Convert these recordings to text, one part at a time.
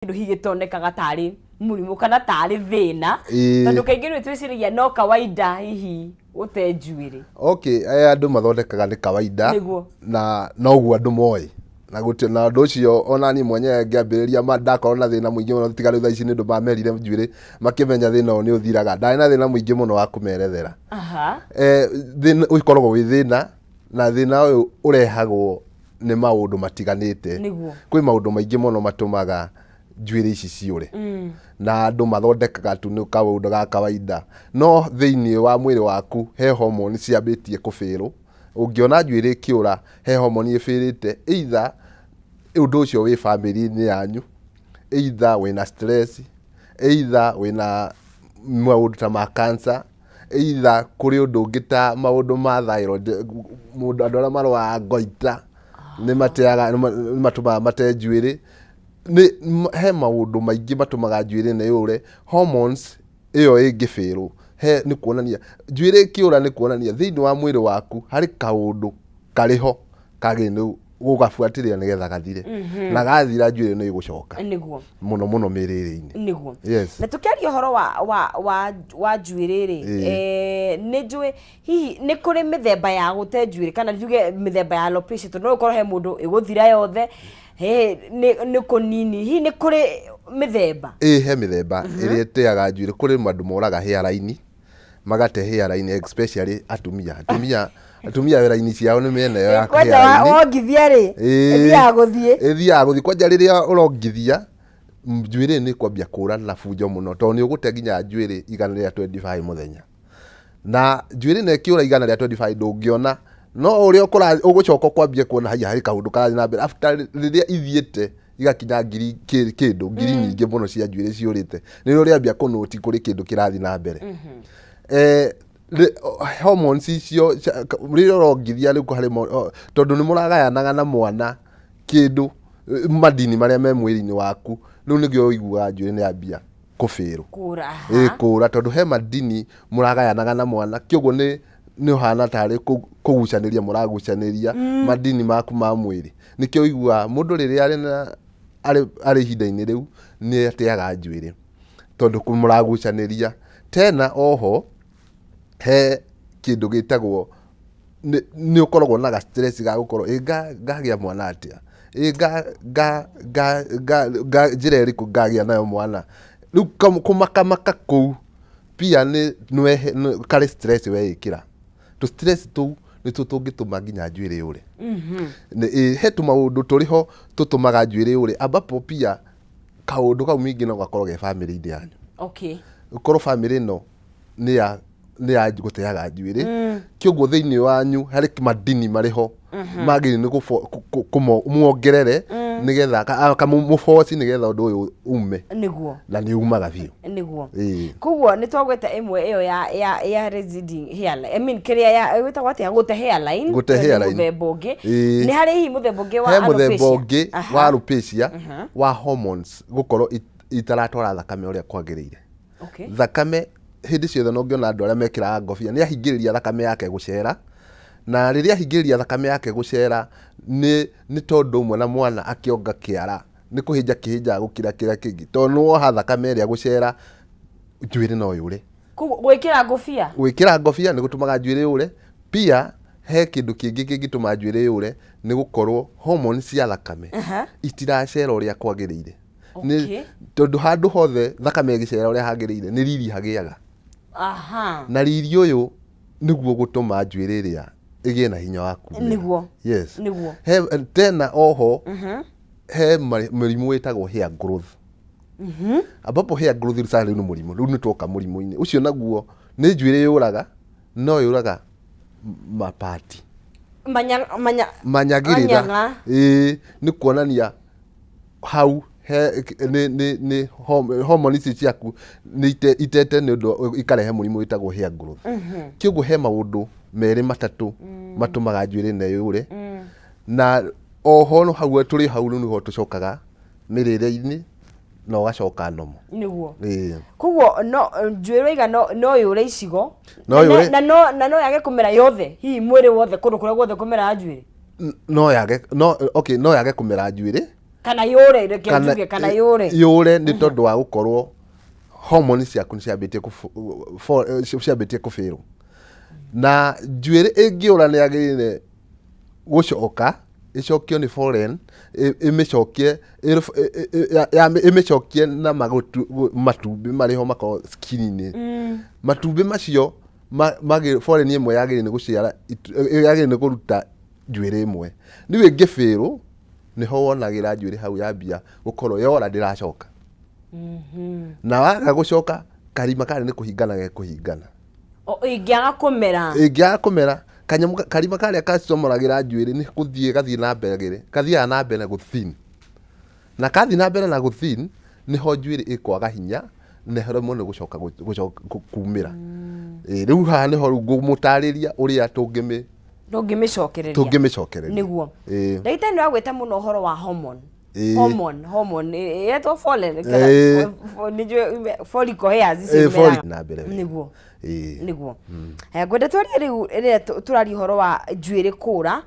Kĩndũ hihi gĩtonekaga tarĩ mũrimũ kana tarĩ thĩna, tondũ kaingĩ rĩu twĩciragia no kawaida hihi gũte njuĩrĩ. Okay, aya andũ mathondekaga nĩ kawaida. Na noguo andũ moĩ na gũtirĩ na ũndũ ũcio. Ona niĩ mwenyewe ngĩambĩrĩria ma ndakorwo na thĩna mũingĩ mũno, tiga rĩu thaa ici nĩ ũndũ mamerire njuĩrĩ makĩmenya thĩna ũyũ nĩ ũthiraga. Ndarĩ na thĩna mũingĩ mũno wa kũmerethera. Thĩna ũkoragwo wĩ thĩna, na thĩna ũyũ ũrehagwo nĩ maũndũ matiganĩte. Kwĩ maũndũ maingĩ mũno matũmaga njuĩrĩ ici ciũre, na andũ mathondekaga tu nĩ kaũndũ ga kawaida, no thĩinĩ wa mwĩrĩ waku he hormone ciambĩtie kũbĩrũ. Ũngĩona njuĩrĩ ĩkĩũra, he hormone ĩbĩrĩte, either ũndũ ũcio wĩ bamĩrĩ-inĩ yanyu, either wĩna stress, either wĩna maũndũ ta ma cancer, either kũrĩ ũndũ ũngĩ ta maũndũ ma thyroid. Mũndũ, andũ arĩa marwaraga goiter nĩ mateaga, nĩ matũmaga mate njuĩrĩ. Nĩ he maũndũ maingĩ matũmaga njuĩrĩ ĩno yũre. Hormones ĩyo ĩngĩbĩrwo, he nĩ kuonania njuĩrĩ ĩkĩũra, nĩ kuonania thĩinĩ wa mwĩrĩ waku harĩ kaũndũ karĩ ho kagĩrĩire nĩ gũgabuatĩrĩra nĩgetha gathire, na gathira njuĩrĩ nĩ ĩgũcoka. Mũno mũno mĩrĩrĩ-inĩ. Yes. Na tũkĩaria ũhoro wa njuĩrĩ rĩ, nĩ njũĩ hihi nĩ kũrĩ mĩthemba ya gũte njuĩrĩ, kana njuge mĩthemba ya alopecia, tondũ no ũkorwo he mũndũ ĩgũthira yothe, he nĩ kũnini. Hihi nĩ kũrĩ mĩthemba? Ĩ, he mĩthemba ĩrĩa ĩteaga njuĩrĩ. Kũrĩ andũ moraga hairline, magate hairline, especially atumia. Atumia raini ciao nĩ mĩena ĩyo ya kwanja hairline. Wongithia rĩ, ĩthiaga gũthiĩ. Ĩthiaga gũthiĩ. Kwanja rĩrĩa ũrongithia, njuĩrĩ nĩ kwambia kũra na bunjo mũno, tondũ nĩ ũgũte nginya njuĩrĩ 125 mũthenya, na njuĩrĩ ĩno ĩkĩũra 125 ndũngĩona, no ũrĩa ũgũcoka kwambia kuona haiya harĩ kaũndũ karathiĩ na mbere after rĩrĩa ithiĩte igakinya ngiri kĩndũ ngiri nyingĩ mũno cia njuĩrĩ ciũrĩte, nĩrĩo ũrĩambia kũnũti kũrĩ kĩndũ kĩrathiĩ na mbere. Hormones icio rĩrĩa ũrongithia rĩu harĩ tondũ nĩ mũragayanaga na mwana kĩndũ, madini marĩa me mwĩrĩ-inĩ waku, rĩu nĩkĩo ũiguaga njuĩrĩ nĩ yambia kũbĩrwo. Kũra. Ĩ, kũra, tondũ he madini mũragayanaga na mwana, kĩoguo nĩ ũhana tarĩ kũgucanĩria mũragucanĩria madini maku ma mwĩrĩ. Nĩkĩo ũiguaga mũndũ rĩrĩa arĩ na arĩ ihinda-inĩ rĩu nĩ ateaga njuĩrĩ, tondũ mũragucanĩria. Tena oho he kĩndũ gĩtagwo nĩ ũkoragwo na ga stress ga gũkorwo ĩ ngagĩa mwana atĩa, ĩ nga nga nga nga nga njĩra ĩrĩkũ ngagĩa nayo mwana. Rĩu kũmakamaka kũu pia nĩ karĩ stress weĩkĩra. Tũ stress tũu nĩtuo tũngĩtũma nginya njuĩrĩ yũre. He tũmaũndũ tũrĩ ho tũtũmaga njuĩrĩ yũre, ambapo pia kaũndũ kau ningĩ no gakorwo ge bamĩrĩ-inĩ yanyu. Ũkorwo bamĩrĩ ĩno nĩ ya gũteaga njuĩrĩ, kĩoguo thĩinĩ wanyu harĩ madini marĩ ho magĩrĩire nĩ muongerere nĩgetha mũboci nĩgetha ũndũ ũyũ ume. Na nĩ umaga biũ. Koguo nĩ twagweta ĩmwe ĩyo ya receding hairline, I mean, kĩrĩa ya ĩtagwo atĩa, gũte hairline. Gũte Ĩyo nĩ hairline. Mũthemba ũngĩ. Nĩ harĩ hihi mũthemba ũngĩ wa He mũthemba alopecia? ũngĩ wa alopecia wa hormones gũkorwo itaratwara thakame ũrĩa kwagĩrĩire. Thakame hĩndĩ ciothe no ngĩona andũ arĩa mekĩraga ngobia nĩ ahingĩrĩria thakame yake gũcera, na rĩrĩa ahingĩrĩria thakame yake gũcera nĩ tondũ ũmwe na mwana akĩonga kĩara nĩ kũhĩnja kĩhĩnjaga gũkĩra kĩrĩa kĩngĩ, tondũ nĩ woha thakame ĩrĩa gũcera, njuĩrĩ no yũre. Koguo gwĩkĩra ngũbia? Gwĩkĩra ngobia nĩ gũtũmaga njuĩrĩ yũre. Pia he kĩndũ kĩngĩ kĩngĩtũma njuĩrĩ yũre, nĩ gũkorwo hormones cia thakame itiracera ũrĩa kwagĩrĩire. Nĩ tondũ handũ hothe thakame ĩgĩcera ũrĩa hagĩrĩire nĩ riri hagĩaga. Na riri ũyũ nĩguo gũtũma njuĩrĩ ĩrĩa ĩgĩe na hinya wa kumĩra. Yes. He tena oho he mũrimũ wĩtagwo hair growth, ambapo hair growth rĩu sasa rĩu nĩ mũrimũ, rĩu nĩ twoka mũrimũ-inĩ ũcio, naguo nĩ njuĩrĩ yũraga, no yũraga mapati. Manya, manya, manyagĩrĩra. Manyaga. Ĩĩ, nĩ kuonania hau he nĩ hormone ici ciaku nĩ itete nĩ ũndũ ikarehe mũrimũ wĩtagwo hair growth. Kĩoguo he maũndũ merĩ matatũ matũmaga njuĩrĩ ĩno yũre. Na oho no hau tũrĩ hau rĩu nĩho tũcokaga mĩrĩre-inĩ na ũgacoka nomo. Koguo no njuĩrĩ waiga no yũre icigo No na yũre. Na no yage kũmera yothe, hihi mwĩrĩ wothe, kũndũ kũrĩa guothe kũmeraga njuĩrĩ? No yage, no, okay, no yage kũmera njuĩrĩ. Kana yũre, reke njuge kana yũre. Yũre nĩ tondũ wa gũkorwo hormone ciaku nĩ ciambĩtie ciambĩtie kũbĩrwo. Na njuĩrĩ ĩngĩũra nĩ yagĩrĩire gũcoka ĩcokio nĩ foreign, ĩmĩcokie ĩmĩcokie na matumbĩ marĩ ho makoragwo skin-inĩ. Matumbĩ macio foreign ĩmwe yagĩrĩire nĩ gũciara, yagĩrĩire nĩ kũruta njuĩrĩ ĩmwe. Rĩu ĩngĩbĩrwo nĩho wonagĩra njuĩrĩ hau yambia gũkorwo yora ndĩracoka. Na waga gũcoka karima karĩa nĩ kũhingana gekũhingana. Ĩngĩaga kũmera. Ĩngĩaga kũmera kanyamũ karima karĩa gacomoragĩra njuĩrĩ nĩ gũthiĩ gathiĩ na mbere, gathiaga na mbere gũ thin. Na kathiĩ na mbere na gũ thin nĩho njuĩrĩ ĩkwaga hinya na ĩremwo nĩ gũcoka kumĩra. Rĩu haha nĩho rĩu ngũmũtarĩria ũrĩa tũngĩmĩ Ndũngĩmĩcokereria. Tũngĩmĩcokereria. Nĩguo. Ndagĩtarĩ, nĩ wagweta mũno ũhoro wa hormone. Hormone, hormone ĩretwo pollen kana nĩ njũĩ follicle hairs icio imeraga. Na mbere wega. Nĩguo. Nĩguo. Haya, ngwenda twarie rĩu rĩrĩa tũraria ũhoro wa njuĩrĩ kũra.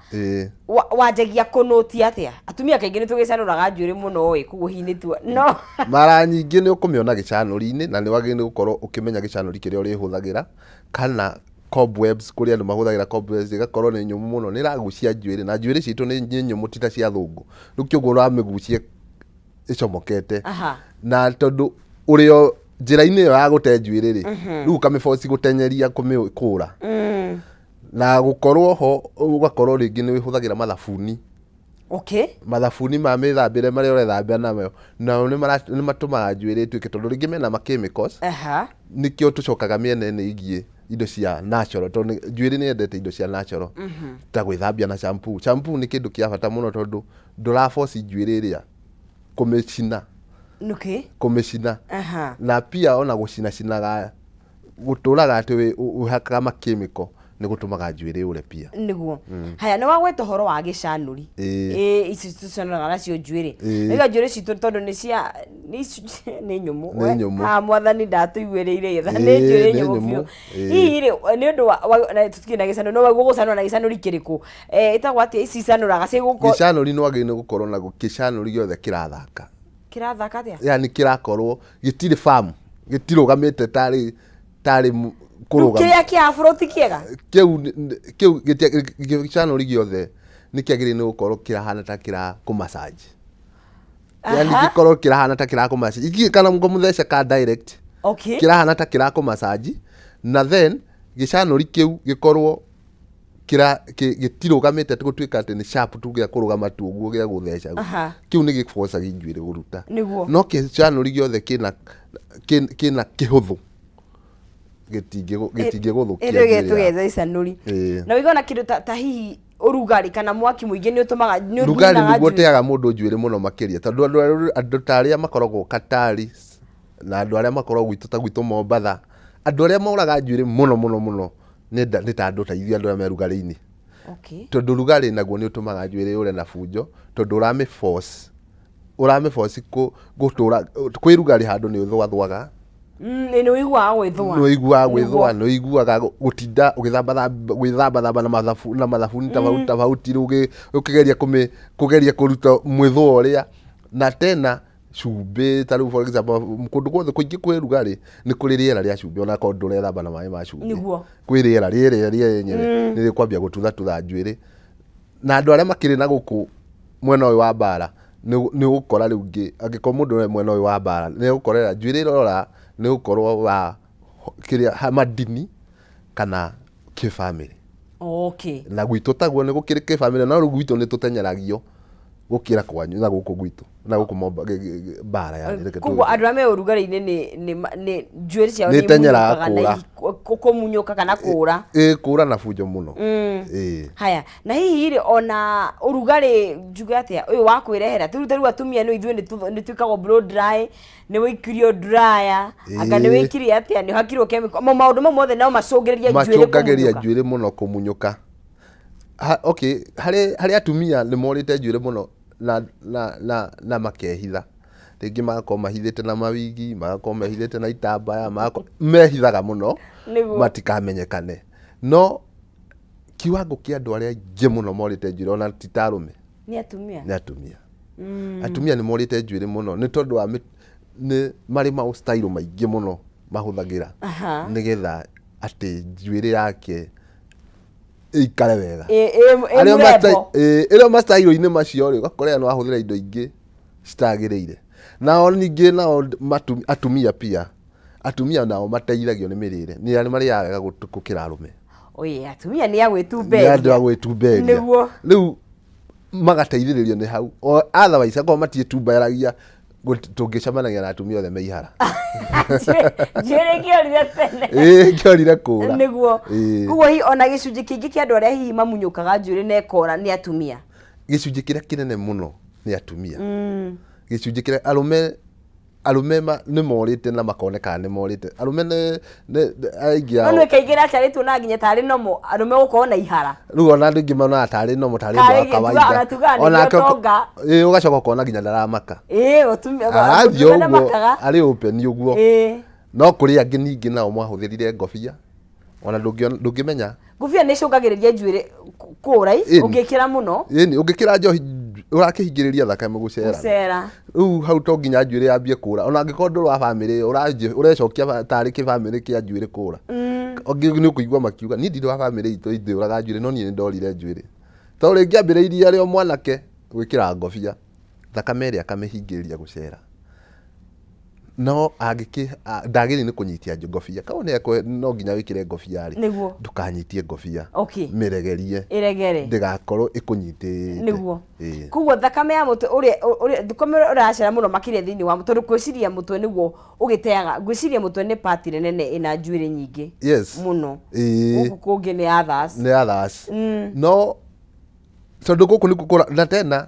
Wanjagia kũnũti atĩa? Atumia kaingĩ nĩ tũgĩcanũraga njuĩrĩ mũno ĩ, koguo hihi nĩ tuo no. Mara nyingĩ nĩ ũkũmĩona gĩcanũri-inĩ na nĩ wagĩrĩirwo nĩ gũkorwo ũkĩmenya gĩcanũri kĩrĩa ũrĩhũthagĩra kana cobwebs, kũrĩ andũ mahũthagĩra cobwebs ĩgakorwo nĩ nyũmũ mũno, nĩ ĩragucia njuĩrĩ na njuĩrĩ citũ nĩ nyũmũ ti ta cia athũngũ, rĩu kĩoguo ũramĩgucia ĩcomokete. Na tondũ ũrĩ o njĩra-inĩ ĩyo ya gũte njuĩrĩ rĩ, rĩu ũkamĩboci gũtenyeria kũmĩkũra. Na gũkorwo ho ũgakorwo rĩngĩ nĩ ũhũthagĩra mathabuni. Mathabuni ma mĩthambĩre marĩa ũrethamba namo, nao nĩ matũmaga njuĩrĩ ĩtuĩke tondũ rĩngĩ mena ma chemicals. Nĩkĩo tũcokaga mĩena ĩno ĩgiĩ indo cia natural tondũ njuĩrĩ nĩ yendete indo cia natural. Ta gwĩthambia na shampoo. Shampoo nĩ kĩndũ kĩa bata mũno tondũ ndũra force njuĩrĩ ĩrĩa kũmĩcina. Kũmĩcina. Na pia ona gũcinacinaga gũtũraga atĩ wĩhakaga ma chemical nĩ gũtũmaga njuĩrĩ yũre pia. Nĩguo. Haya, nĩ wagweta ũhoro wa gĩcanũri. Ĩĩ, ici tũcanũraga nacio njuĩrĩ. Nĩga njuĩrĩ citũ tondũ nĩ cia nĩ nyũmũ. Nĩ nyũmũ. Haha mwathani ndatũiguĩrĩire tha, nĩ njuĩrĩ nyũmũ biũ. Hihi rĩ, nĩ ũndũ wa na tũtikĩrĩ na gĩcanũri, no waigua gũcanũra na gĩcanũri kĩrĩkũ? Ĩtagwo atĩa ici icanũraga cigũkorwo? Gĩcanũri nĩ wagĩrĩirwo nĩ gũkorwo na gĩcanũri gĩothe kĩrathaka. Kĩrathaka atĩa? Yani kĩrakorwo gĩtirĩ firm, gĩtirũgamĩte tarĩ tarĩ kũrũgama. Kĩrĩa kĩa afro ti kĩega? Kĩu kĩu gĩcanũri gĩothe nĩ kĩagĩrĩire nĩ gũkorwo kĩrahana ta kĩrakũ massage. Yani gĩkorwo kĩrahana ta kĩrakũ massage. Ithiĩ kana ngũmũthece ka direct. Kĩrahana ta kĩrakũ massage na then gĩcanũri kĩu gĩkorwo kĩra gĩtirũgamĩte atĩ gũtuĩka atĩ nĩ sharp tu gĩa kũrũgama tu ũguo gĩa gũtheca kĩu nĩ gĩbocagia njuĩrĩ gũruta. No kĩcanũri gĩothe kĩna kĩna kĩhũthũ gĩtingĩgũthũkia njuĩrĩ yaku. Tũgetha icanũri. Na ũigua na kĩndũ ta hihi ũrugarĩ kana mwaki mũingĩ nĩ ũtũmaga nĩ Rugarĩ nĩguo ũteaga mũndũ njuĩrĩ mũno makĩria tondũ andũ ta arĩa makoragwo Qatar na andũ arĩa makoragwo gwitũ ta gwitũ Mombatha, andũ arĩa moraga njuĩrĩ mũno mũno mũno nĩ ta andũ ta ithuĩ andũ arĩa me rugarĩ-inĩ. Tondũ rugarĩ naguo nĩ ũtũmaga njuĩrĩ yũre na bunjo tondũ ũramĩ force, ũramĩ force gũtũra, kwĩ rugarĩ handũ nĩ ũthũathũaga. Nĩ ũiguaga gwĩthũa. Nĩ ũiguaga gwĩthũa, nĩ ũiguaga gũtinda ũgĩthambathamba na mathabuni tofauti tofauti rĩu ũkĩgeria kũgeria kũruta mwĩthũa ũrĩa. Na tena cumbĩ ta rĩu for example kũndũ guothe kũingĩ kwĩ rugarĩ nĩ kũrĩ rĩera rĩa cumbĩ ona korwo ndũrethamba na maĩ ma cumbĩ. Kwĩ rĩera, rĩera rĩenyewe nĩ rĩkwambia gũtuthatutha njuĩrĩ. Na andũ arĩa makĩrĩ na gũkũ mwena ũyũ wa bara nĩ ũgũkora rĩu angĩkorwo mũndũ e mwena ũyũ wa bara nĩ egũkorera njuĩrĩ ĩrora nĩ gũkorwo wa kĩrĩa madini kana kĩbamĩrĩ. Na gwitũ taguo nĩ gũkĩrĩ kĩbamĩrĩ no rĩu gwitũ nĩ tũtenyeragio gũkĩra kwanyu na gũkũ gwitũ na gũkũ bara yani reke Koguo andũ arĩa me ũrugarĩ-inĩ nĩ njuĩrĩ ciao nĩ itenyeraga kũra. Kũmunyũka kana kũra. Ĩ kũra na bunjo mũno. Ĩ. Haya, na hihi rĩ ona ũrugarĩ njuge atĩa ũyũ wa kwĩrehera rĩu ta rĩu atumia nĩ ithuĩ nĩ twĩkagwo blow dry, nĩ wĩikirio dryer, anga nĩ wĩkire atĩa, nĩ ũhakirwo chemical, maũndũ mau mothe no macũngĩrĩrie njuĩrĩ Macũngagĩria kũmunyũka. njuĩrĩ mũno kũmunyũka. Okay, harĩ atumia nĩ morĩte njuĩrĩ mũno na makehitha. Rĩngĩ magakorwo mahithĩte na mawigi, magakorwo mehithĩte na itambaya, magakorwo, mehithaga mũno matikamenyekane. No kiwango kĩa andũ arĩa aingĩ mũno morĩte njuĩrĩ ona ti ta arũme. Nĩ atumia. Nĩ atumia. Atumia nĩ morĩte njuĩrĩ mũno nĩ tondũ wa nĩ marĩ ma style maingĩ mũno mahũthagĩra nĩgetha atĩ njuĩrĩ yake ĩikare wega. Ĩ Arĩa mũrembo. Ĩrĩa mastailo-inĩ macio rĩ, ũgakora nĩ wahũthĩra indo ingĩ citagĩrĩire. Nao ningĩ nao atumia pia, atumia nao mateithagio nĩ mĩrĩre, nĩ arĩa marĩaga wega gũkĩra arũme. Oye, atumia nĩ a Nĩ andũ gwĩtumberia. a gwĩtumberia. Nĩguo. Rĩu magateithĩrĩrio nĩ hau. Otherwise akorwo matiĩtumberagia, tũngĩcemanagia na atumia othe me ihara. Njuĩrĩ ĩngĩorire tene. Ĩĩ, ĩngĩorire kũra. Nĩguo. Ĩĩ. Koguo hihi ona gĩcunjĩ kĩingĩ kĩa andũ arĩa hihi mamunyũkaga njuĩrĩ na ĩkora nĩ atumia. Gĩcunjĩ kĩrĩa kĩnene mũno nĩ atumia. Gĩcunjĩ kĩrĩa arũme, arũme nĩ morĩte na makoneka nĩ morĩte. Arũme nĩ aingĩ ao. No nĩ kaingĩ naturally tuonaga nginya tarĩ normal arũme gũkorwo na ihara. Rĩu ona andũ aingĩ monaga tarĩ normal, tarĩ ũndũ wa Tarĩ kawaida. ona tugaga nĩ Onake ũtonga. Ĩĩ, ũgacoka ũkona nginya ndaramaka. Ĩĩ, mũtumia Arathiĩ mũtumia ũguo, ndamakaga. arĩ open ũguo. No kũrĩ angĩ ningĩ nao mwahũthĩrire ngobia. Ona ndũngĩmenya. Ngobia nĩ ĩcũngagĩrĩria njuĩrĩ kũra, Ĩni. ũngĩkĩra mũno. Ĩni, ũngĩkĩra njohi ũrakĩhingĩrĩria thakame gũcera. Gũcera. Rĩu hau to nginya njuĩrĩ yambie kũra. Ona angĩkorwo ndũrĩ wa bamĩrĩ ĩyo, ũrecokia tarĩ kĩbamĩrĩ kĩa njuĩrĩ kũra. Angĩ nĩ ũkũigua makiuga, niĩ ndirĩ wa bamĩrĩ itũ ithĩũraga njuĩrĩ, no niĩ nĩ ndorire njuĩrĩ. Tondũ rĩngĩ ambĩrĩirie arĩ o mwanake gwĩkĩra ngobia, thakame ĩrĩa akamĩhingĩrĩria gũcera. No ndagĩrĩire nĩ kũnyitia ngobia. Kau nĩ no nginya wĩkĩre ngobia rĩ, ndũkanyitie ngobia. Mĩregerie. Ĩregere. Ndĩgakorwo ĩkũnyitĩte. Nĩguo. Koguo thakame ya mũtwe ũrĩa, ũrĩa, thakame ĩrĩa ĩracera mũno makĩria thĩinĩ wa mũtwe, tondũ ngwĩciria mũtwe nĩguo ũgĩteaga, ngwĩciria mũtwe nĩ part ĩrĩa nene ĩna njuĩrĩ nyingĩ. Mũno. Gũkũ kũngĩ nĩ others. Nĩ others. No tondũ gũkũ nĩkuo kũra, na tena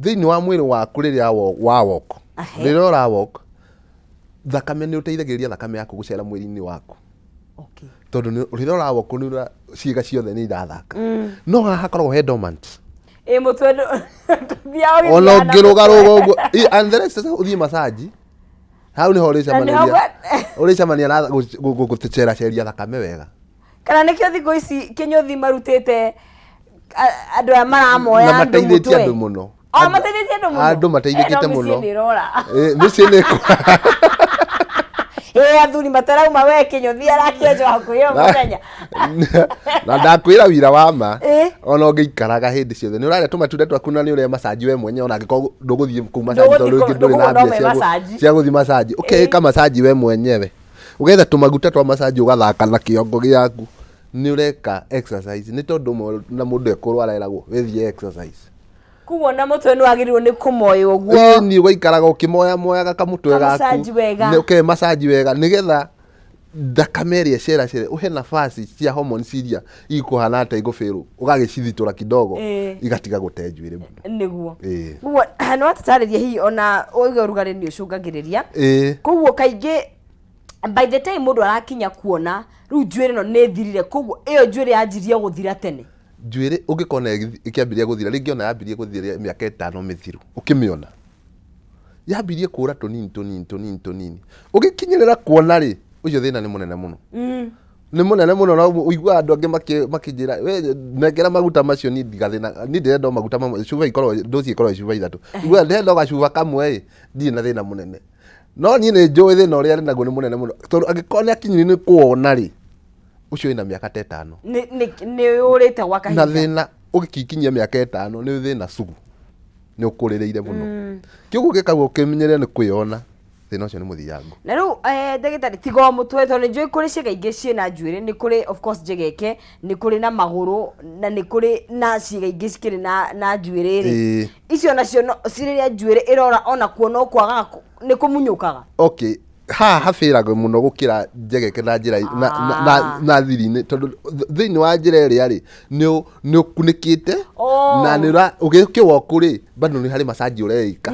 thĩinĩ wa mwĩrĩ waku rĩrĩa wa walk, rĩrĩa ũra walk, thakame nĩ ũteithagĩrĩria thakame yaku gũcera mwĩrĩ-inĩ waku. Tondũ rĩrĩa ũra walk nĩ ũra, ciĩga ciothe nĩ irathaka. No haha hakoragwo he dormant. Ĩ mũtwe ndũthiaga ũgĩthiaga Ona na ũngĩrũgarũga mũtwe. ũguo, and the rest sasa ũthiĩ massage, hau nĩho Na nĩho ũrĩcemanagia. Ũrĩcemania na gũceraceria thakame wega. Kana nĩkĩo thikũ ici kĩnyũthi marutĩte andũ aya maramoya Na andũ mateithĩtie mũtwe. andũ mũno. O, mateithĩtie andũ mũno. Andũ mateithĩkĩte No mĩciĩ mũno. nĩ ĩrora. Mĩciĩ nĩ ĩkũra. Athuri matarauma we kĩnyũthi arakĩenjwo hakuhĩ o mũthenya. Na ndakwĩra wira wa ma, ona ũngĩikaraga hĩndĩ ciothe nĩ ũrarĩa tũmatunda twaku na nĩ ũrĩa massage we mwenyewe, ona angĩkorwo ndũgũthiĩ kũu massage Ndũgũthiĩ tondũ rĩngĩ ndũrĩ na ndũkũgũra mbia ũme massage. cia gũthiĩ massage. Ũkeĩka massage we mwenyewe, ũgetha tũmaguta twa massage ũgathaka na kĩongo gĩaku, nĩ ũreka exercise. Nĩ tondũ ũmwe na mũndũ ekũrwara eragwo wĩthiĩ exercise. Koguo na mũtwe nĩ wagĩrĩirwo nĩ kũmoywo ũguo. Ĩni, ũgaikaraga ũkĩmoya moyaga kamũtwe gaku. Kamassage wega. Nĩ ũke massage wega nĩgetha thakame ĩrĩa ĩceracere ũhe nafasi cia hormones iria ikũhana ta igũbĩrwo, ũgagĩcithitũra kidogo, igatiga gũte njuĩrĩ mũno. Nĩguo. Koguo nĩ watũtarĩria hihi ona ũiga ũrugarĩ nĩ ũcũngagĩrĩria. Koguo kaingĩ by the time mũndũ arakinya kuona rĩu njuĩrĩ ĩno nĩ ĩthirire, koguo ĩyo njuĩrĩ yanjirie gũthira tene. Njuĩrĩ ũngĩkona ĩkĩambĩrĩria gũthira, rĩngĩ ona yambirie gũthira mĩaka 5 mĩthiru, ũkĩmĩona yambirie kũra tũnini tũnini tũnini tũnini, ũgĩkinyĩrĩra kuona rĩ, ũcio thĩna nĩ mũnene mũno. Nĩ mũnene mũno, na ũiguaga andũ angĩ makĩnjĩra, we nengera maguta macio niĩ ndigathĩna, niĩ ndĩrenda o maguta mamwe, cuba ikoragwo, ndoci ikoragwo cuba 3. Ũiguaga ndĩrenda o gacuba kamwe ĩ, ndirĩ na thĩna mũnene. No niĩ nĩ njũĩ thĩna ũrĩa arĩ naguo nĩ mũnene mũno, tondũ angĩkorwo nĩ akinyire nĩ kũwona rĩ, ũcio wĩna mĩaka ta 5. Nĩ ũrĩte gwa kahinda. Na thĩna ũgĩkinyia mĩaka 5 nĩ thĩna sugu, nĩ ũkũrĩrĩire mũno. Kĩoguo gĩkagwo ũkĩmenyerere nĩ kwĩyona, thĩna ũcio nĩ mũthiangu. Na rĩu, ndagĩtarĩ, tiga o mũtwe, tondũ nĩ njũĩ kũrĩ ciĩga ingĩ ciĩna njuĩrĩ, nĩ kũrĩ of course njegeke, nĩ kũrĩ na magũrũ, na nĩ kũrĩ na ciĩga ingĩ cikĩrĩ na njuĩrĩ rĩ. Icio nacio no, rĩrĩa njuĩrĩ ĩrora onakuo no kwagaga nĩ kũmunyũkaga. Okay, haha habĩragwo mũno gũkĩra njegeke na njĩra na thiri-inĩ, tondũ thĩinĩ wa njĩra ĩrĩa rĩ, nĩ ũkunĩkĩte, na nĩ ũgĩkĩwokũ rĩ, bado nĩ harĩ massage ũreika.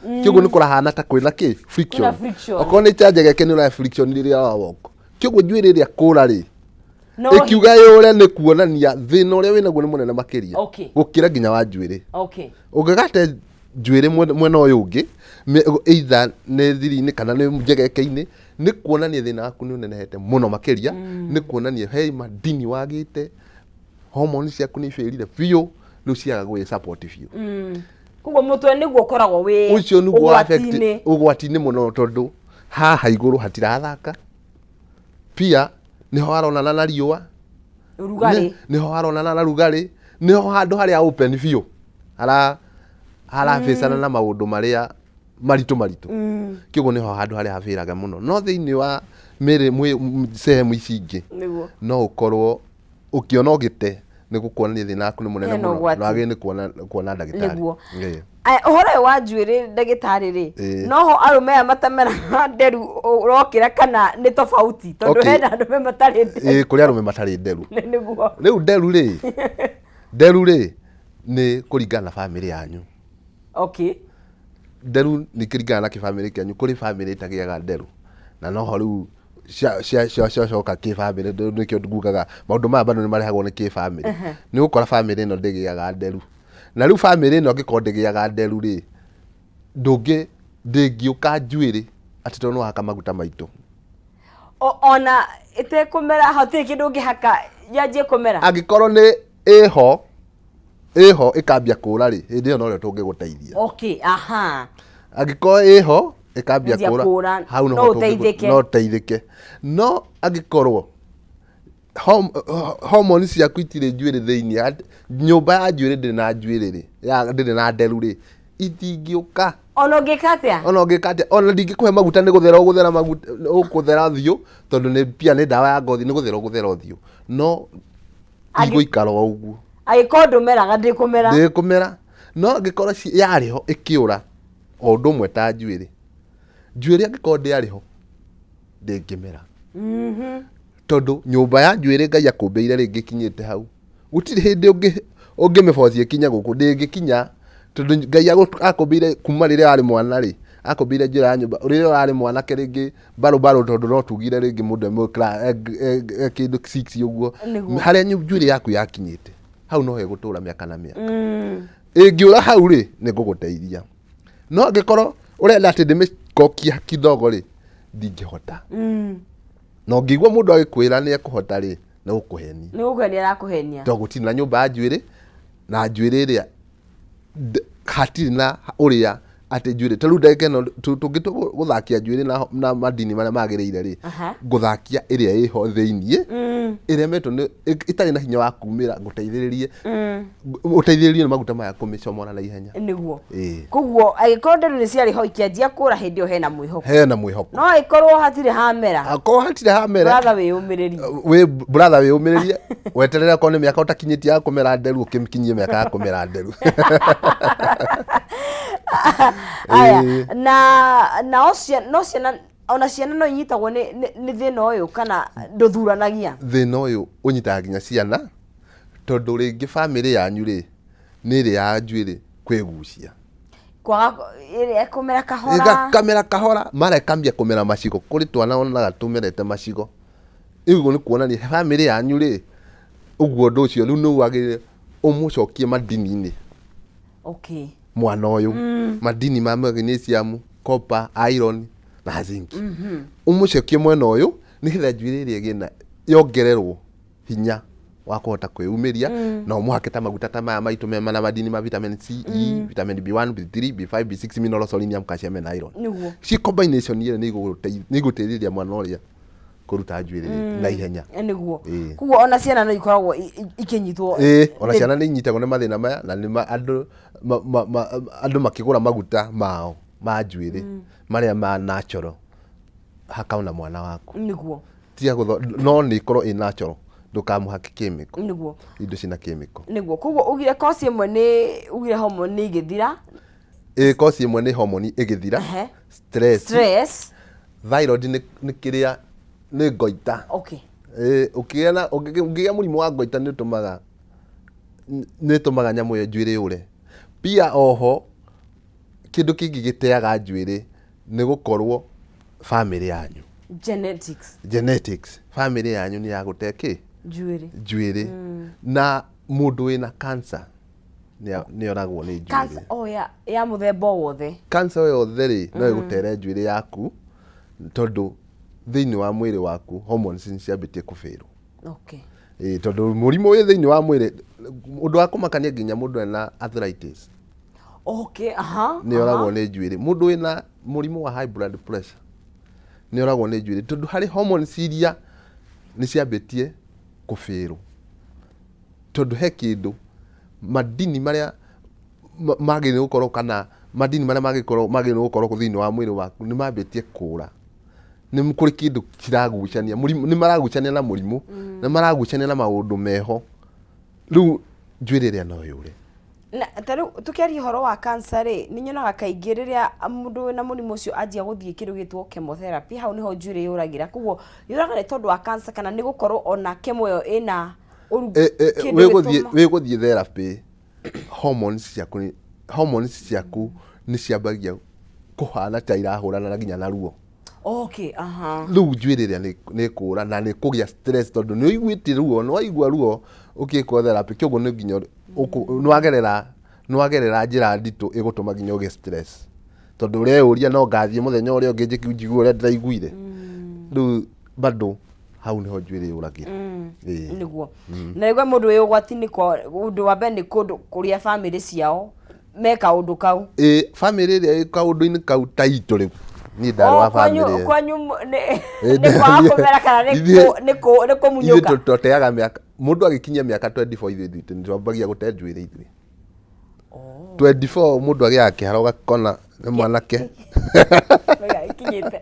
Kĩoguo nĩ kũrahana ta kwĩna kĩ? Friction. Kwĩna friction. Okorwo nĩ ta njegeke nĩ ũrahe friction rĩrĩa wa walk. Kĩoguo njuĩrĩ ĩrĩa kũra rĩ, No ĩkiuga yũre nĩ kuonania thĩna ũrĩa wĩnaguo nĩ mũnene makĩria. Gũkĩra nginya wa njuĩrĩ. Ũngĩgate njuĩrĩ mwena ũyũ ũngĩ, either nĩ thiri-inĩ kana nĩ njegeke-inĩ, nĩ kuonania thĩna waku nĩ ũnenehete mũno makĩria, nĩ kuonania he madini wagĩte, hormones ciaku nĩ ibĩrire biũ, rĩu ciaga gwĩ support biũ. Koguo mũtwe nĩguo ũkoragwo wĩ Ũcio nĩguo affect ũgwati-inĩ. Ũgwati-inĩ mũno, tondũ haha igũrũ hatirathaka, pia nĩho haronana na riũa. Ũrugarĩ. Nĩho haronana na rugarĩ, nĩho handũ harĩa open biũ harabĩcana na maũndũ marĩa maritũ maritũ. Kĩguo nĩho handũ harĩa habĩraga mũno, no thĩinĩ wa mĩrĩ sehemu ici ingĩ no ũkorwo ũkĩona ũgĩte nĩ gũkuonania thĩna waku nĩ mũnene Hena mũno ũgwati. na wagĩrĩire nĩ kuona ndagĩtarĩ. Aya, ũhoro ũyũ wa njuĩrĩ, ndagĩtarĩ rĩ, noho arũme aya matameraga nderu ũrokĩra kana nĩ tofauti? Tondũ hena arũme matarĩ nderu. Ĩĩ, kũrĩ arũme matarĩ nderu. Rĩu nderu rĩ nĩ kũringana na bamĩrĩ yanyu. Nderu nĩ kĩringana na kĩbamĩrĩ kĩanyu. Kũrĩ bamĩrĩ ĩtagĩaga nderu, na noho rĩu ciacoka kĩbamĩrĩ. Rĩu nĩkĩo ngugaga maũndũ maya bado nĩ marehagwo nĩ kĩbamĩrĩ. Nĩ ũgũkora bamĩrĩ ĩno ndĩgĩaga nderu, na rĩu bamĩrĩ ĩno angĩkorwo ndĩgĩaga nderu rĩ, ndĩngĩũka njuĩrĩ atĩ tondũ nĩ wahaka maguta maitũ. Ona ĩtekũmera, hatirĩ kĩndũ ũngĩhaka yanjie kũmera? Angĩkorwo nĩ ĩho ĩkambia kũra rĩ, hĩndĩ ĩyo norĩo tũngĩgũteithia. Okay, aha. Angĩkorwo ĩho ĩkambia Yanjia kũra, kũra, hau no noho ũteithĩke. No ũteithĩke. No angĩkorwo hormone ciaku itirĩ njuĩrĩ thĩinĩ, nyũmba ya njuĩrĩ ndĩrĩ na njuĩrĩ rĩ, ndĩrĩ na nderu rĩ, itingĩũka. Ona ũngĩka atĩa? Ona ũngĩka atĩa, ona ndingĩkũhe maguta, nĩ gũthera ũgũthera maguta, ũkũthera ũthiũ, tondũ nĩ pia nĩ ndawa ya ngothi, nĩ gũthera ũgũthera ũthiũ, no igũikara o ũguo. Angĩkorwo ndũmeraga, ndĩkũmera. Ndĩkũmera. No angĩkorwo yarĩ ho ĩkĩũra, o ũndũ ũmwe ta njuĩrĩ, njuĩrĩ angĩkorwo ndĩarĩ ho ndĩngĩmera, tondũ nyũmba ya njuĩrĩ Ngai akũmbĩire rĩngĩ ĩkinyĩte hau, gũtirĩ hĩndĩ ũngĩmĩbocia ĩkinye gũkũ, ndĩngĩkinya, tondũ Ngai akũmbĩire kuma rĩrĩa warĩ mwana rĩ, akũmbĩire njĩra ya nyũmba rĩrĩa ũrarĩ mwanake rĩngĩ barũbarũ, tondũ no tugire rĩngĩ mũndũ e kĩndũ 6 ũguo. Harĩa njuĩrĩ yaku yakinyĩte hau no hegũtũra mĩaka na mĩaka. Ĩngĩũra hau rĩ, nĩ ngũgũteithia, no angĩkorwo ũrenda atĩ ndĩmĩcokie kidogo rĩ, ndingĩhota. Na ũngĩigua mũndũ agĩkwĩra nĩ ekũhota rĩ, nĩ gũkũhenia. Nĩ gũkũhenia arakũhenia. Tondũ gũtirĩ na nyũmba ya njuĩrĩ na njuĩrĩ ĩrĩa hatirĩ na ũrĩa atĩ njuĩrĩ ta rĩu ndagĩka ĩno tũngĩtua gũthakia njuĩrĩ na madini marĩa magĩrĩire rĩ, ngũthakia ĩrĩa ĩho thĩiniĩ ĩremetwo nĩ ĩtarĩ na hinya wa kumĩra, ngũteithĩrĩrie, ũteithĩrĩrio nĩ maguta maya kũmĩcomora na ihenya. Koguo angĩkorwo nderu nĩ ciarĩ ho ikĩanjia kũra, hĩndĩ ĩyo hena mwĩhoko. Hena mwĩhoko. No ĩkorwo hatirĩ hamera, akorwo hatirĩ hamera, brother, wĩyũmĩrĩrie. Wĩ brother, wĩyũmĩrĩrie, weterere akorwo nĩ mĩaka ũtakinyĩtie ya kũmera nderu, ũkĩkinyie mĩaka ya kũmera nderu. Aya, na nao no ciana, ona ciana no inyitagwo nĩ thĩna ũyũ kana ndũthuranagia? Thĩna ũyũ ũnyitaga nginya ciana, tondũ rĩngĩ bamĩrĩ yanyu rĩ nĩ ĩrĩ ya njuĩrĩ kwĩgucia. Kwaga ĩrĩa ĩkũmera kahora. Ĩgakamera kahora, mara ĩkambia kũmera macigo. Kũrĩ twana wonaga tũmerete macigo. Ũguo nĩ kuonania bamĩrĩ yanyu rĩ ũguo. Ũndũ ũcio rĩu nĩ wagĩrĩire ũmũcokie madini-inĩ. Mwana ũyũ madini ma magnesium, copper, iron na zinc, ũmũcokie mwena ũyũ nĩgetha njuĩrĩ ĩrĩa ĩgĩe na yongererwo hinya wa kũhota kwĩyumĩria, na ũmũhake ta maguta ta maya maitũ mema na madini ma vitamin C, E, vitamin B1, B3, B5, B6, mineral, selenium, calcium and iron. Ci combination ĩyo nĩ igũteithĩrĩria mwana ũrĩa kũruta njuĩrĩ na ihenya. Koguo ona ciana no ikoragwo ikĩnyitwo? Ĩĩ, ona ciana nĩ inyitagwo nĩ mathĩna maya, na nĩ andũ andũ makĩgũra maguta mao ma njuĩrĩ marĩa ma natural, haka ona mwana waku. Tiga no nĩ ĩkorwo ĩ natural, ndũkamũhake chemical. Indo cina chemical. Koguo ugire kosi ĩmwe nĩ ugire hormone nĩ igĩthira. Ĩ, kosi ĩmwe nĩ hormone ĩgĩthira. Stress. Stress. Thyroid nĩ kĩrĩa nĩ ngoita. Ĩ, ũngĩgĩa mũrimũ wa ngoita nĩ ũtũmaga nyamũ ĩyo njuĩrĩ yũre. Pia oho kĩndũ kĩngĩ gĩteaga njuĩrĩ nĩ gũkorwo bamĩrĩ yanyu Genetics. Genetics, bamĩrĩ yanyu nĩ ya gũte kĩ? Njuĩrĩ. Njuĩrĩ. Na mũndũ wĩna cancer nĩ oragwo nĩ njuĩrĩ. Cancer o ya mũthemba o wothe? Cancer o yothe rĩ, no ĩgũtere njuĩrĩ yaku, tondũ thĩinĩ wa mwĩrĩ waku hormones nĩ ciambĩtie kũbĩrwo. Ĩĩ, tondũ mũrimũ wĩ thĩinĩ wa mwĩrĩ, ũndũ wa kũmakania nginya mũndũ ena arthritis. Okay, aha. Nĩ oragwo nĩ njuĩrĩ. Mũndũ wĩna mũrimũ wa high blood pressure nĩ oragwo nĩ njuĩrĩ, tondũ harĩ hormones iria nĩ ciambĩtie kũbĩrwo, tondũ he kĩndũ madini marĩa magĩrĩirwo gũkorwo, kana madini marĩa mangĩkorwo magĩrĩirwo gũkorwo thĩinĩ wa mwĩrĩ waku nĩ mambĩtie kũra. Nĩ kũrĩ kĩndũ kiragucania mũrimũ, nĩ maragucania na mũrimũ, nĩ maragucania na maũndũ meho. Rĩu njuĩrĩ ĩrĩa no yũre. Na ta rĩu tũkĩaria ũhoro wa cancer rĩ, nĩ nyonaga kaingĩ rĩrĩa mũndũ wĩna mũrimũ ũcio anjia gũthiĩ kĩndũ gĩtwo chemotherapy, hau nĩho njuĩrĩ yũragĩra. Koguo yũraga nĩ tondũ wa cancer kana nĩ gũkorwo ona chemo ĩyo ĩna kĩndũ wĩgũthiĩ wĩgũthiĩ therapy, hormones ciaku nĩ ciambagia kũhana ta irahũrana na nginya na ruo. Okay, aha. Rĩu njuĩrĩ ĩrĩa nĩ kũra na nĩ kũgĩa stress, tondũ nĩ ũiguĩte ruo, nĩ waigua ruo ũgĩkwo therapy, kĩoguo nĩ nginya nĩ wagerera njĩra nditũ ĩgũtũma nginya ũgĩe stress, tondũ ũreyũria no ngathiĩ mũthenya ũrĩa ũngĩ njĩke njigue ũrĩa ndĩraiguire. Rĩu bado hau nĩho njuĩrĩ yũragĩra. Ĩĩ. Nĩguo na rĩu mũndũ wĩ ũgwati-inĩ, kwa ũndũ wa mbere nĩ kũndũ kũrĩa bamĩrĩ ciao me kaũndũ kau. Ĩ, bamĩrĩ ĩrĩa ĩ kaũndũ-inĩ kau ta itũ rĩu, niĩ ndarĩ wa Oh, kwanyu bamĩrĩ ĩyo. Kwanyu Ĩ, nĩ kwaga kũmera kana nĩ nĩ ithuĩ kũmunyũka? Tũteaga mĩaka, mũndũ agĩkinyia mĩaka 24, ithuĩ ithuĩ nĩ twambagia gũte njuĩrĩ ithuĩ 24. Mũndũ agĩaga kĩhara ũgakona nĩ mwanake. Wega, ikinyĩte.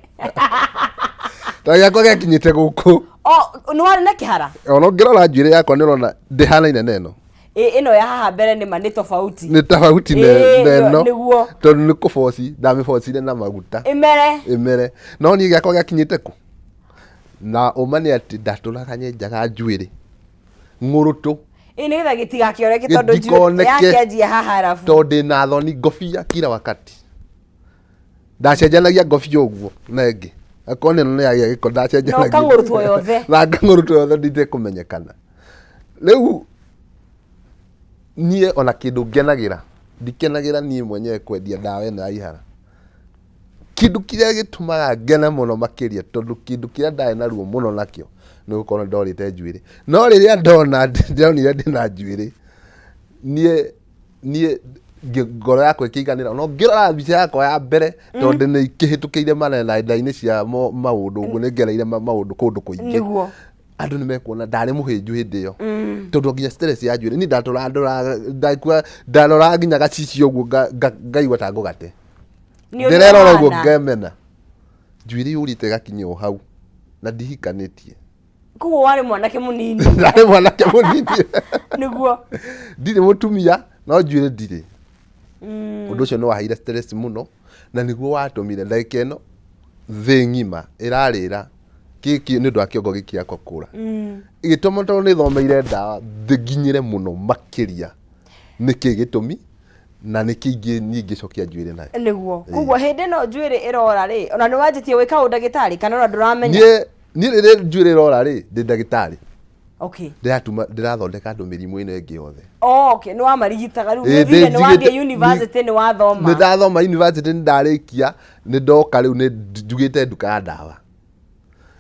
Ta gĩakwa gĩakinyĩte gũkũ. Oh, nĩ warĩ na kĩhara? Ona ũngĩrora njuĩrĩ yakwa nĩ ũrona ndĩhanaine na ĩno. Ĩ, ĩno ya haha mbere nĩ ma nĩ tofauti. Nĩ tofauti Ĩ, na ĩno. Nĩguo. Tondũ nĩ kũboci ndamĩbocire na maguta ĩmere. Ĩmere. No niĩ gĩakwa gĩakinyĩte kũ, na ũma nĩ atĩ ndatũraga nyenjaga njuĩrĩ ng'ũrũtũ. Ĩ, nĩgetha gĩtigakĩoreke, tondũ Gĩtikoneke. yakĩanjia haha arabu. Tondũ ndĩna thoni ngobia kila wakati, ndacenjanagia ngobia ũguo na ĩngĩ, akorwo nĩ ĩno nĩ yagĩa gĩko ndacenjanagia. Na ũkang'ũrũtwo yothe. Na ngang'ũrũtwo yothe nditekũmenyekana. Rĩu niĩ ona kĩndũ ngenagĩra, ndikenagĩra niĩ mwenyewe kwendia ndawa ĩno ya ihara. Kĩndũ kĩrĩa gĩtũmaga ngene mũno makĩria, tondũ kĩndũ kĩrĩa ndarĩ na ruo mũno nakĩo nĩ gũkorwo nĩ ndorĩte njuĩrĩ. No rĩrĩa ndona ndĩronire ndĩna njuĩrĩ, niĩ ngoro yakwa ĩkĩiganĩra. Ona ũngĩrora mbica yakwa ya mbere, tondũ nĩ kĩhĩtũkĩire marenda-inĩ cia maũndũ ũguo, nĩ ngereire maũndũ kũndũ kũingĩ. Andũ nĩ mekuona ndarĩ mũhĩnju hĩndĩ ĩyo, tondũ nginya stress ya njuĩrĩ niĩ ndatũraga ndoraga ndakua ndaroraga nginya gacicio ũguo ngaigua ta ngũgate. Nĩ ũrĩa Ndĩrerora ũguo ũhana. ngemena njuĩrĩ yũrĩte ĩgakinya o hau na ndihikanĩtie. Koguo warĩ mwanake mũnini. Ndarĩ mwanake mũnini. Ndirĩ mũtumia, no njuĩrĩ ndirĩ. Ũndũ ũcio nĩ waheire stress mũno, na nĩguo watũmire ndagĩka ĩno thĩ ng'ima ĩrarĩra kĩkĩ nĩ ũndũ wa kĩongo gĩkĩ gĩakwa kũra. Gĩtũma tondũ nĩ thomeire ndawa nginyĩre mũno makĩria nĩkĩ gĩtũmi na nĩkĩ ingĩ niĩ ingĩcokia njuĩrĩ nayo. Nĩguo, koguo hĩndĩ ĩno njuĩrĩ ĩrora rĩ, ona nĩ wanjĩtie gwĩka ũndagĩtarĩ kana ona ndũramenya? Niĩ rĩrĩa njuĩrĩ ĩrora rĩ, ndĩ ndagĩtarĩ. Ndĩratuma, ndĩrathondeka andũ mĩrimũ ĩno ĩngĩ yothe. Oh, okay, nĩ wamarigitaga rĩu. Ĩ, nĩ ũthire, nĩ wathiĩ university, nĩ wathoma. Nĩ ndathoma university, nĩ ndarĩkia, nĩ ndoka rĩu nĩ njugĩte nduka ya ndawa.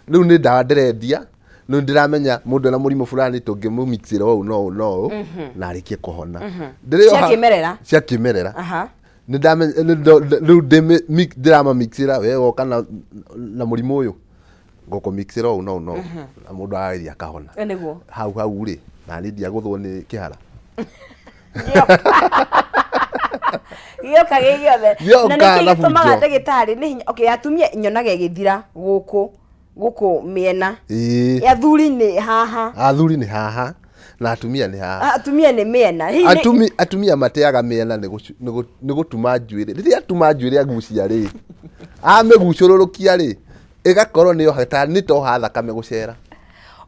Rĩu nĩ ndawa ndĩrendia. Rĩu ndĩramenya mũndũ ena mũrimũ fulani tũngĩmũmixĩra ũũ no ũũ no ũũ na arĩkie kũhona. Ndĩrĩ Cia kĩmerera? Cia kĩmerera. Nĩ ndamenya rĩu ndĩramamixĩra, we woka na mũrimũ ũyũ ngũkũmixĩra ũũ no ũũ no ũũ na mũndũ ageria akahona. Nĩguo. Hau hau rĩ, na niĩ ndiagũthwo nĩ kĩhara. Gĩoka gĩ gĩothe. Gĩoka Na nĩkĩ na gĩtũmaga bunjo. ndagĩtarĩ nĩ hinya? Okay, atumia nyonaga ĩgĩthira gũkũ gũkũ mĩena. Athuri nĩ haha. Athuri nĩ haha na atumia nĩ haha. Atumia nĩ mĩena. Hihi Atumia mateaga mĩena nĩ gũtuma njuĩrĩ. Rĩrĩa atuma njuĩrĩ agucia rĩ, amĩgucũrũrũkia rĩ, ĩgakorwo nĩ yoha ta nĩ toha thakame gũcera.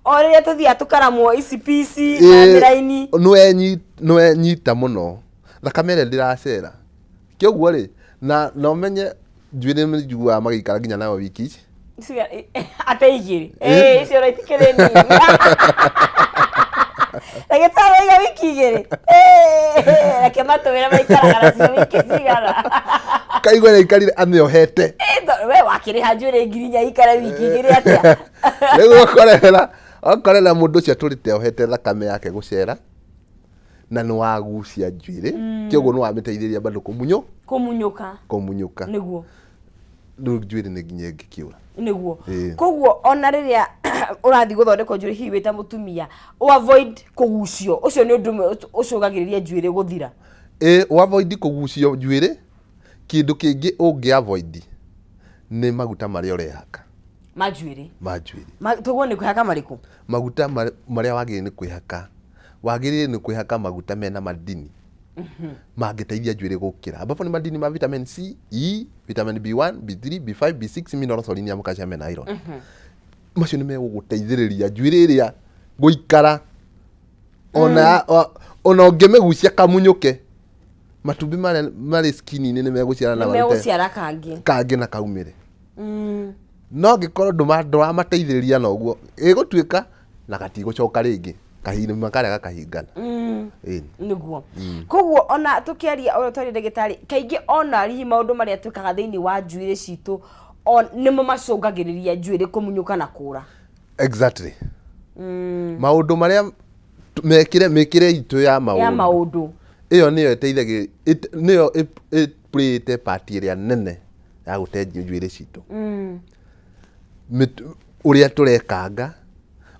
O rĩrĩa tũthiaga tũkaramwo ici pici na mĩraini. Nĩwenyita mũno thakame ĩrĩa ndĩracera, kĩoguo rĩ, na ũmenye njuĩrĩ nĩ njiguaga magĩikara nginya nayo wiki ici. Ate igĩrĩ. Ĩ, icio ona itikĩrĩ nini. Ndagĩtarĩ oiga wiki igĩrĩ. Ĩ, reke matũĩre maikaraga nacio wiki cigana. Kaigua nĩaikarire amĩohete. Ĩ, we wakĩrĩha njuĩrĩ 4,000 ikare wiki igĩrĩ atĩa? Rĩu ũkorera mũndũ ũcio atũrĩte ohete thakame yake gũcera. Na nĩ wagucia njuĩrĩ, kĩoguo nĩ wamĩteithĩrĩria bado kũmunyũ Kũmunyũka. Kũmunyũka. Rĩu njuĩrĩ nĩ nginya ĩngĩkĩũra. Koguo ona rĩrĩa ũrathiĩ gũthondekwo njuĩrĩ, hihi wĩ ta mũtumia, ũ avoid kũgucio, ũcio nĩ ũndũ ũmwe ũcũngagĩrĩria njuĩrĩ gũthira. Ĩ, ũ avoid kũgucio njuĩrĩ. Kĩndũ kĩngĩ ũngĩ avoid nĩ maguta marĩa ũrehaka. Ma njuĩrĩ. Ma njuĩrĩ. Toguo nĩ kwĩhaka marĩkũ? Maguta marĩa wagĩrĩire nĩ kwĩhaka, wagĩrĩire nĩ kwĩhaka maguta mena madini mangĩteithia njuĩrĩ gũkĩra, ambapo nĩ madini ma vitamin C, E, vitamin B1, B3, B5, B6, mineral, selenium, calcium na iron. Macio nĩ megũgũteithĩrĩria njuĩrĩ ĩrĩa gũikara ona ona ũngĩmĩgucia kamunyũke, matumbĩ marĩa marĩ skin-inĩ nĩ megũciara na nĩ marute megũciara kangĩ. Kangĩ na kaumĩre. No angĩkorwo ndũramateithĩrĩria na ũguo, ĩgũtuĩka na gatigũcoka rĩngĩ kahinda karĩa gakahingana. Ĩni. Nĩguo. Koguo ona tũkĩaria ũrĩa twaria, ndagĩtarĩ, kaingĩ ona hihi maũndũ marĩa twĩkaga thĩinĩ wa njuĩrĩ citũ nĩmo macũngagĩrĩria njuĩrĩ kũmunyũka na kũra. Exactly. Maũndũ marĩa mekĩre, mĩkĩre itũ ya ya maũndũ maũndũ ĩyo nĩyo ĩteithagia, nĩyo ĩplayĩte part ĩrĩa nene ya gũte njuĩrĩ citũ. Ũrĩa tũrekanga,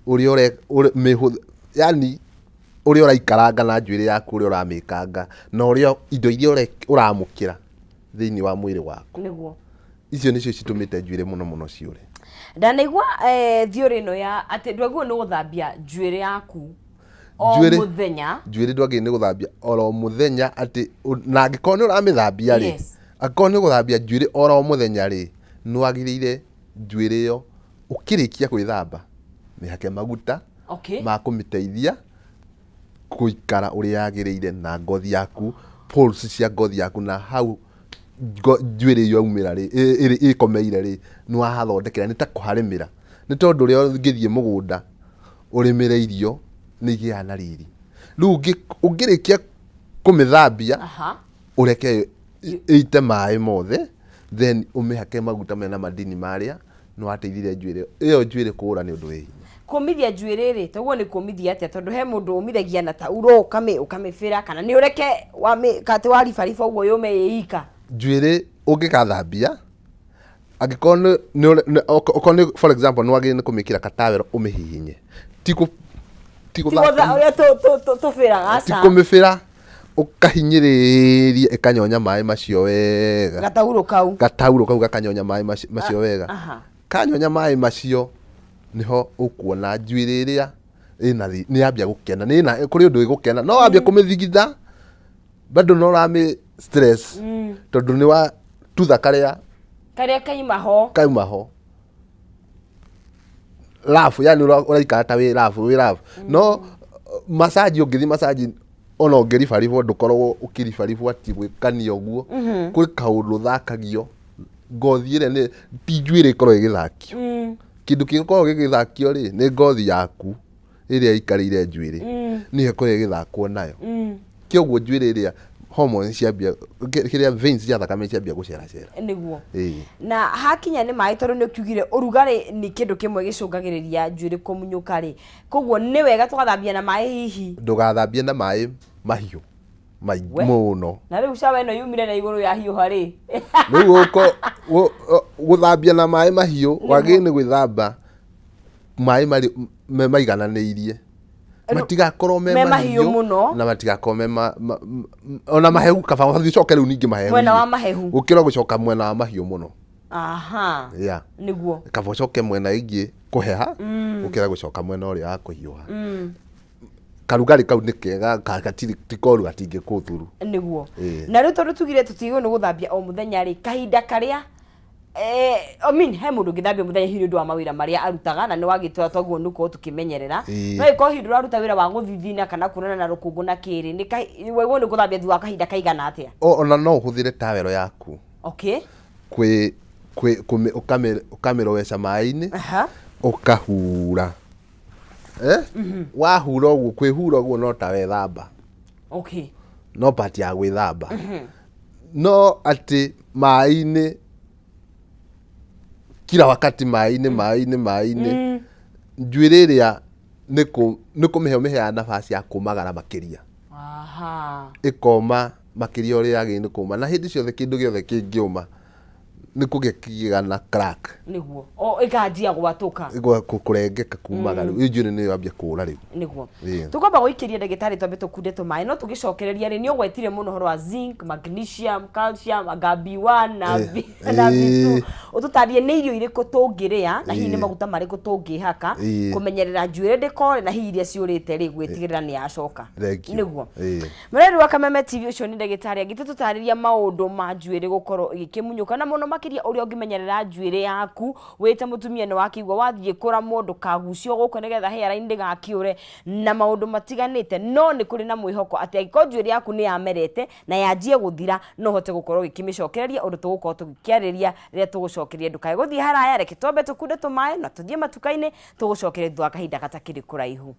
ũrĩa yani ũrĩa ũraikaranga na njuĩrĩ yaku, ũrĩa ũramĩkanga, na ũrĩa indo iria ũramũkĩra thĩinĩ wa mwĩrĩ waku. Icio nĩcio citũmĩte njuĩrĩ mũno mũno ciũre. Ndanaigua theory ĩno ya atĩ ndwagĩrĩirwo nĩ gũthambia njuĩrĩ yaku o mũthenya. Njuĩrĩ ndwagĩrĩirwo nĩ gũthambia oro mũthenya, atĩ na angĩkorwo nĩ ũramĩthambia rĩ, angĩkorwo nĩ ũgũthambia njuĩrĩ oro mũthenya rĩ, nĩ wagĩrĩire njuĩrĩ ĩyo ũkĩrĩkia gwĩthamba mĩhake maguta ma kũmĩteithia gũikara ũrĩa yagĩrĩire na ngothi yaku, pores cia ngothi yaku, na hau njuĩrĩ ĩyo yaumĩra rĩ, ĩkomeire rĩ, nĩ wahathondekera, nĩ ta kũharĩmĩra, nĩ tondũ ũrĩa ũngĩthiĩ mũgũnda ũrĩmĩre irio nĩ igĩaga na riri. Rĩu ũngĩrĩkia kũmĩthambia, ũreke ĩite maĩ mothe, then ũmĩhake maguta mena madini marĩa nĩ wateithirie njuĩrĩ ĩyo. Njuĩrĩ kũũra nĩ ũndũ wĩ hinya. Kũmithia njuĩrĩ rĩ, toguo nĩ kũmithia atĩa? Tondũ he mũndũ ũmithagia na tauro, ũkamĩbĩra, kana nĩ ũreke katĩ waribariba ũguo yũme ĩ ika? Njuĩrĩ ũngĩgathambia, angĩkorwo okorwo nĩ, for example, nĩ wagĩrĩire nĩ kũmĩkĩra katawero ũmĩhihinye, ti ti gũthaka ũrĩa tũbĩraga. Ti aca. Kũmĩbĩra, ũkahinyĩrĩria ĩkanyonya maĩ macio wega. Gatauro kau. Gatauro kau gakanyonya maĩ macio wega. Kanyonya maĩ macio, niho ũkuona njuĩrĩ ĩrĩa ĩna nĩ yambia gũkena, nĩ ĩna kũrĩ ũndũ ĩgũkena. No wambia kũmĩthigitha, bado no ũramĩ stress, tondũ nĩ wa tutha karĩa karĩa kaima ho. Kauma ho rafu, yani ũraikara ta wĩ rafu, wĩ rafu. No massage, ũngĩthiĩ massage, ona ũngĩribaribwo, ndũkoragwo ũkĩribaribwo ati gwĩkania ũguo. Kwĩ kaũndũ ũthakagio ngothi ĩrĩa nĩ ti njuĩrĩ ĩkoragwo ĩgĩthakio. Kĩndũ kĩgĩkoragwo gĩgĩthakio rĩ, nĩ ngothi yaku ĩrĩa ĩikarĩire njuĩrĩ, nĩyo ĩkoragwo ĩgĩthakwo nayo. Kĩoguo njuĩrĩ ĩrĩa hormones ciambia kĩrĩa, veins cia thakame ciambia gũceracera. Na hakinya nĩ maĩ, tondũ nĩ ũkiugire ũrugarĩ nĩ kĩndũ kĩmwe gĩcũngagĩrĩria njuĩrĩ kũmunyũka rĩ, koguo nĩ wega tũgathambia na maĩ hihi? Ndũgathambie na maĩ mahiũ maingĩ mũno. Na rĩu cawa ĩno yumire na igũrũ yahiũha rĩ? Rĩu ũko gũthambia na maĩ mahiũ, wagĩrĩire nĩ gwĩthamba maĩ marĩ me maigananĩirie, matigakorwo me me mahiũ mũno. Na matigakorwo me ona mahehu. Kaba ũcoke rĩu ningĩ mahehu mwena wa mahehu gũkĩra gũcoka mwena wa mahiũ mũno. Yeah. Kaba ũcoke mwena ĩngĩ kũheha gũkĩra gũcoka mwena ũrĩa wa kũhiũha. Karugarĩ kau nĩ kega, gatirĩ, ti koru, gatingĩkũthuru. Na rĩu tondũ tugire tũtigwo nĩ gũthambia o mũthenya rĩ, kahinda karĩa I mean, he mũndũ ũngĩthambia mũthenya hihi nĩ ũndũ wa mawĩra marĩa arutaga, na nĩ wagĩtwĩra twaguo nĩ gũkorwo tũkĩmenyerera. No ĩkorwo hihi ndũraruta wĩra wa gũthithina kana kuonana na rũkũngũ na kĩrĩ, nĩ wagĩrĩirwo nĩ gũthambia thutha wa kahinda kaigana atĩa? Ona no ũhũthĩre tawero yaku kwĩ kwĩ ũkamĩroweca maĩ-inĩ, ũkahura, wahura ũguo, kwĩhura ũguo no ta wethamba. No part ya gwĩthamba, no atĩ maĩ-inĩ kila wakati, maĩ-inĩ, maĩ-inĩ, maĩ-inĩ, njuĩrĩ ĩrĩa nĩ kũmĩhe ũmĩheaga nafasi ya kũmagara makĩria. Ĩkoma makĩria ũrĩa yagĩrĩire nĩ kũma. Na hĩndĩ ciothe kĩndũ gĩothe kĩngĩũma nĩ kũgĩa kĩgĩaga na crack. Nĩguo o ĩkanjia gwatũka. Kũrengeka kumaga rĩu. Ĩyo njuĩrĩ nĩyo yambia kũra rĩu. Nĩguo tũkwamba gũikĩria ndagĩtarĩ twambe tũkunde tũmaĩ, no tũgĩcokereria rĩ, nĩ ũgwetire mũno ũhoro wa zinc, magnesium, calcium, anga B1 na B, na B2. Ũtũtarĩrie nĩ irio irĩkũ tũngĩrĩa na hihi nĩ maguta marĩkũ tũngĩhaka kũmenyerera njuĩrĩ ndĩkore, na hihi iria ciũrĩte rĩ, gwĩtigĩrĩra nĩ yacoka. Thank you. Nĩguo. Mũreri wa Kameme TV, ũcio nĩ ndagĩtarĩ angĩtũtũtarĩria maũndũ ma njuĩrĩ gũkorwo ĩgĩkĩmunyũka, na mũno makĩria ũrĩa ũngĩmenyerera njuĩrĩ yaku wĩ ta mũtumia. Nĩ wakĩigua wathiĩ kũramwo ndũkagucio gũkũ nĩgetha hairline ndĩgakĩũre na maũndũ matiganĩte. No nĩ kũrĩ na mwĩhoko atĩ angĩkorwo njuĩrĩ yaku nĩ yamerete na yanjie gũthira, no ũhote gũkorwo ũgĩkĩmĩcokereria, ũndũ tũgũkorwo tũgĩkĩarĩria rĩrĩa tũgũcokeria. Ndũkae gũthiĩ haraya, reke twambe tũkunde tũmaĩ na tũthiĩ matuka-inĩ, tũgũcokeria thutha wa kahinda gatakĩrĩ kũraihu.